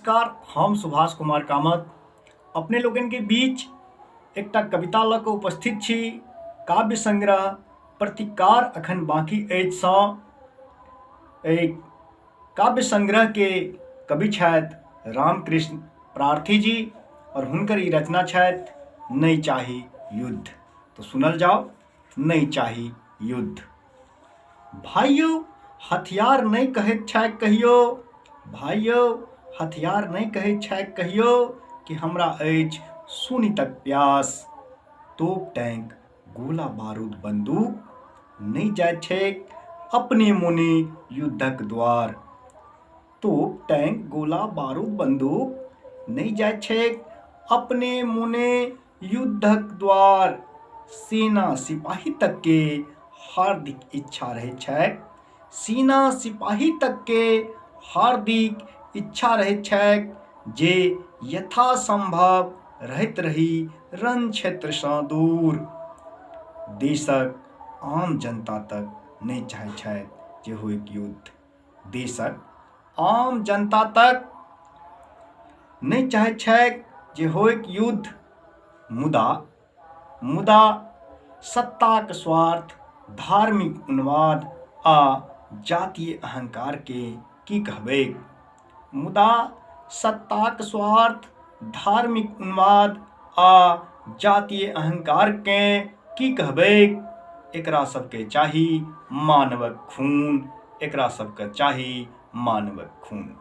नमस्कार, हम सुभाष कुमार कामत अपने लोगन के बीच एकटा कविता लऽ कऽ उपस्थित छी। काव्य संग्रह प्रतिकार अखन बाँकी अछि सँ एहि काव्य संग्रह के कवि छथि रामकृष्ण प्रार्थी जी और हुनकर ई रचना छथि नहि चाही युद्ध। तो सुनल जाओ नहि चाही युद्ध। भाइयो हथियार नहि कहैत छैक कहियो, भाइयो हथियार नहि कहैत छैक कहियो कि हमरा अछि शोणितक प्यास। तोप टैंक गोला बारूद बंदूक नहि जाइत छैक अपने मोने युद्धक द्वार। तोप टैंक गोला बारूद बंदूक नहि जाइत छैक अपने मोने युद्धक द्वार। सेना सिपाही तकके हार्दिक इच्छा रहैत छैक, सेना सिपाही तकके हार्दिक इच्छा रहैत छैक जे यथासंभव रहैत रही रण क्षेत्रसँ दूर। देशक आम जनता तक नहि चाहैत छथि जे होइक युद्ध। देशक आम जनता तक नहि चाहैत छैक जे होइक युद्ध, मुदा मुदा सत्ताक स्वार्थ, धार्मिक उन्माद आ जातीय अहंकारकेँ की कहबैक? मुदा सत्ताक स्वार्थ, धार्मिक उन्माद आ जातीय अहंकारकेँ की कहबैक? एकरा सबके चाही मानवक खून, एकरा सबके चाही मानवक खून।